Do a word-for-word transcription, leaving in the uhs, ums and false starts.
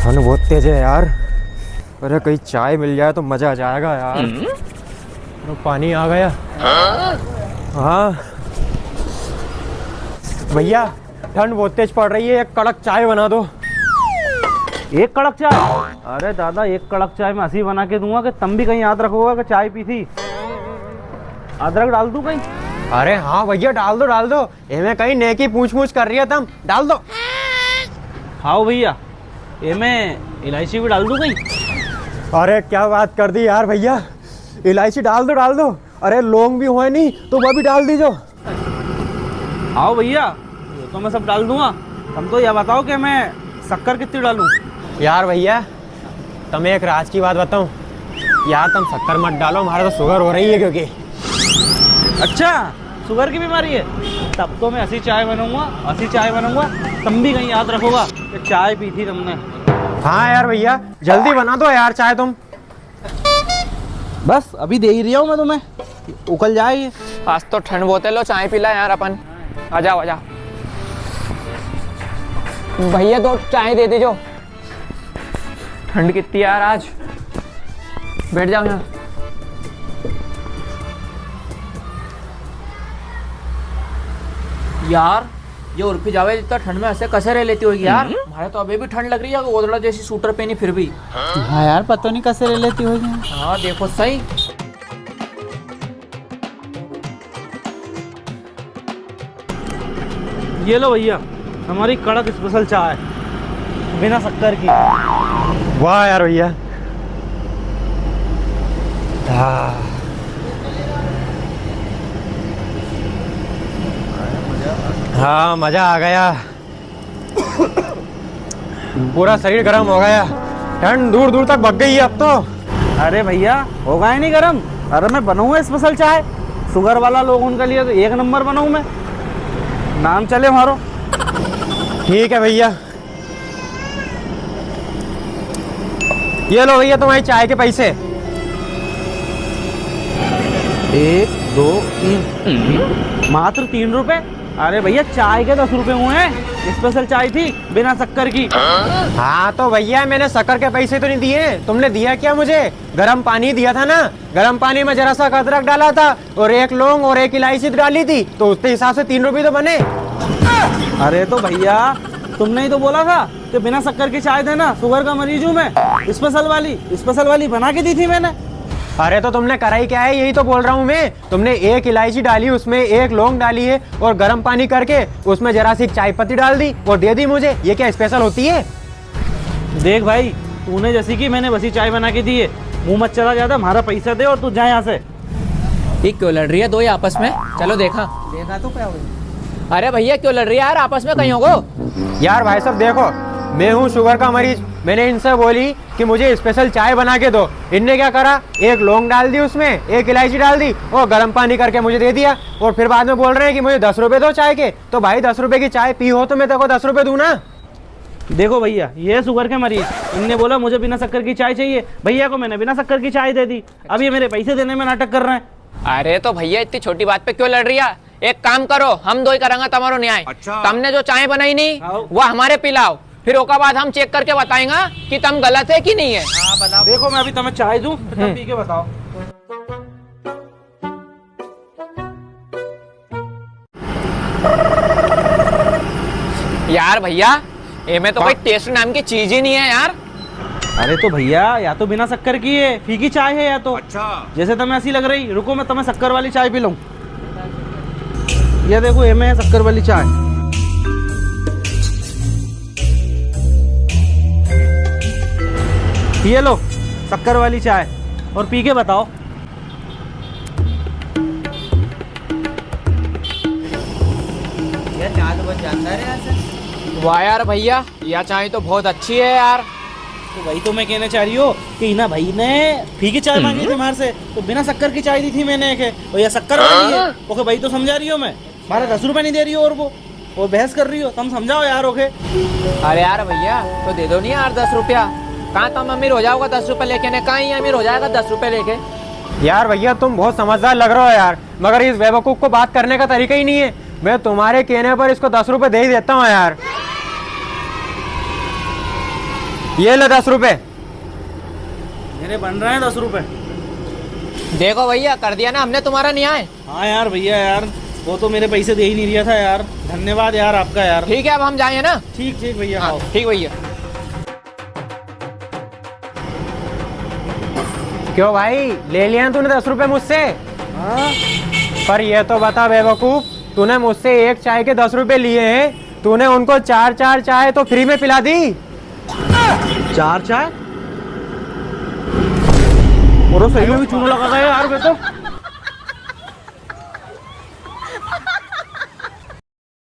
ठंड बहुत तेज है यार। अरे, कहीं चाय मिल जाए तो मजा आ जाएगा यार। हम्म। तो पानी आ गया। हाँ। हाँ। भैया, ठंड बहुत तेज पड़ रही है, एक कड़क चाय बना दो। एक कड़क चाय? अरे दादा, एक कड़क चाय मैं असी बना के दूंगा कि तम भी कहीं याद रखोगा कि चाय पी थी। अदरक डाल दूं कहीं? अरे हाँ भैया, डाल दो, डाल दो। एमे कहीं नेकी पूछ पूछ कर रही है तम, डाल दो। हाओ भैया, एमे इलायची भी डाल दूं कहीं? अरे क्या बात कर दी यार भैया, इलायची डाल दो, डाल दो। अरे लौंग भी होए नी तो वो भी डाल दीजो। हाओ भैया, वो तो मैं सब डाल दूंगा। तम तो या बताओ कि मैं शक्कर कितनी डालूं? यार भैया, तमे एक राज की बात बताऊं? यार, तम शक्कर मत डालो, म्हारे तो शुगर हो रही है क्योंकि। अच्छा, शुगर की बीमारी है? तब तो मैं असी चाय बनाऊंगा, असी चाय बनाऊंगा, तम भी कहीं याद रखोगा कि चाय पी थी तमने। हाँ यार भैया, जल्दी बना दो यार चाय तुम। बस अभी दे ही रिया हूँ मैं तुम्हें, उकल जाए ये। आज तो ठंड बहुत है, लो चाय पी ला यार अपन। आ जाओ, आ जाओ। भैया, दो चाय दे दीजो। ठंड कितनी यार आज। बैठ जाओ यहाँ। यार, ये उर्फी जावेद इतना ठंड में ऐसे कैसे रह लेती होगी यार? हम्म। म्हारे तो अभी भी ठंड लग रही है, गोदड़ा जैसी सूटर पहनी फिर भी। हाँ यार, पता नहीं कैसे रह लेती होगी। हाँ, देखो सही। ये लो भैया, हमारी कड़क स्पेशल चाय, बिना शक्कर की। वाह यार भैया। हाँ। हाँ, मजा आ गया। पूरा शरीर गर्म हो गया, ठंड दूर दूर तक भग गई है अब तो। अरे भैया, हो गया नहीं गर्म? अरे मैं बनाऊँ स्पेशल चाय, शुगर वाला लोग उनके लिए तो एक नंबर बनाऊँ मैं, नाम चले म्हारो। ठीक है भैया, ये लो भैया तुम्हारी चाय के पैसे। एक, दो, तीन, मात्र तीन रुपए? अरे भैया, चाय के दस रुपए हुए हैं, स्पेशल चाय थी बिना शक्कर की। हाँ तो भैया, मैंने शक्कर के पैसे तो नहीं दिए, तुमने दिया क्या मुझे? गरम पानी दिया था ना, गरम पानी में जरा सा अदरक डाला था और एक लौंग और एक इलायची डाली थी, तो उसके हिसाब से तीन रुपए तो बने। अरे तो भैया, तुमने ही तो बोला था कि बिना शक्कर की चाय देना, शुगर का मरीज हूँ मैं, स्पेशल वाली, स्पेशल वाली बना के दी थी मैंने। अरे तो तुमने कराई क्या है, यही तो बोल रहा हूँ मैं। तुमने एक इलायची डाली, उसमें एक लौंग डाली है और गर्म पानी करके उसमें जरा सी चाय पत्ती डाल दी और दे दी मुझे। ये क्या स्पेशल होती है? देख भाई, तूने जैसी की मैंने वैसी चाय बना के दी है। मुंह मत चला ज्यादा, हमारा पैसा दे और तू जा यहाँ से। ये क्यों लड़ रही है दो ही आपस में? चलो देखा। देखा तो क्या हुआ? अरे भैया, क्यों लड़ रही है यार आपस में कहीं होगो? यार भाई साहब देखो, मैं हूँ शुगर का मरीज, मैंने इनसे बोली कि मुझे स्पेशल चाय बना के दो। इनने क्या करा, एक लौंग डाल दी उसमें, एक इलायची डाल दी और गर्म पानी करके मुझे दे दिया। और फिर बाद में बोल रहे हैं कि मुझे दस रुपए दो चाय के। तो भाई, दस रुपए की चाय पी हो तो मैं तेरे को दस रुपए दूं ना। देखो भैया, ये शुगर के मरीज, इनने बोला मुझे बिना शक्कर की चाय चाहिए, भैया को मैंने बिना शक्कर की चाय दे दी। अब ये मेरे पैसे देने में नाटक कर रहे हैं। अरे तो भैया, इतनी छोटी बात पे क्यों लड़ रही है? एक काम करो, हम दो ही करांगा तुम्हारो न्याय। अच्छा। तमने जो चाय बनाई नी, हाँ। वो हमारे पिलाओ, फिर ओका बाद हम चेक करके बताएंगा कि तम गलत है कि नहीं है। हाँ, बताओ। देखो, मैं अभी तुम्हें चाय दूं, फिर तुम हम्म। पी के बताओ। यार भैया, इमे तो हाँ। कोई टेस्ट नाम की चीज ही नहीं है यार। अरे तो भैया, या तो बिना शक्कर की है, फीकी चाय है या तो। अच्छा। जैसे तुम्हें ऐसी लग रही, रुको मैं तुम्हें शक्कर वाली चाय पिलाऊं। ये देखो, इमे है शक्कर वाली चाय। ये लो, शक्कर वाली चाय, और पी के बताओ। यार, चाय तो बहुत जानदार है यार सर। वाह यार भैया, या चाय तो बहुत अच्छी है यार। तो वही तो मैं कहना चाह रही हूँ कि इना भाई ने फीकी चाय मांगी थी हम्म। मार से, तो बिना शक्कर की चाय दी थी मैंने एके, और या शक्कर वाली है। हाँ। ओके भाई, तो समझा रही हूँ मैं, मारा दस रुपए नहीं दे रही हो और वो, वो बहस कर रही हो, तुम समझाओ यार ओके। अरे यार भैया, तो दे दो नहीं यार दस रुपया, कहाँ तुम अमीर हो जाओगा दस रुपए लेके ने, कहाँ ही अमीर हो जाएगा दस रुपए लेके। यार भैया, तुम बहुत समझदार लग रहे हो यार, मगर इस बेवकूफ को बात करने का तरीका ही नहीं है। मैं तुम्हारे कहने पर इसको दस रुपए दे ही देता हूँ यार। ये लो दस रुपए। मेरे बन रहे हैं दस रुपए। देखो भैया, कर दिया ना हमने तुम्हारा न्याय। हाँ यार भैया यार, वो तो मेरे पैसे दे ही नहीं रिया था यार। धन्यवाद यार आपका यार। ठीक है, अब हम जाए ना। ठीक, ठीक भैया, हाँ, आओ। ठीक भैया। क्यों भाई, ले लिया ना तूने दस रुपए मुझसे? हाँ। पर ये तो बता बेवकूफ, तूने मुझसे एक चाय के दस रुपए लिए हैं, तूने उनको चार चार चाय तो फ्री में पिला दी। चार चाय? और सही में भी चूनो लगा गया यार, मैं तो।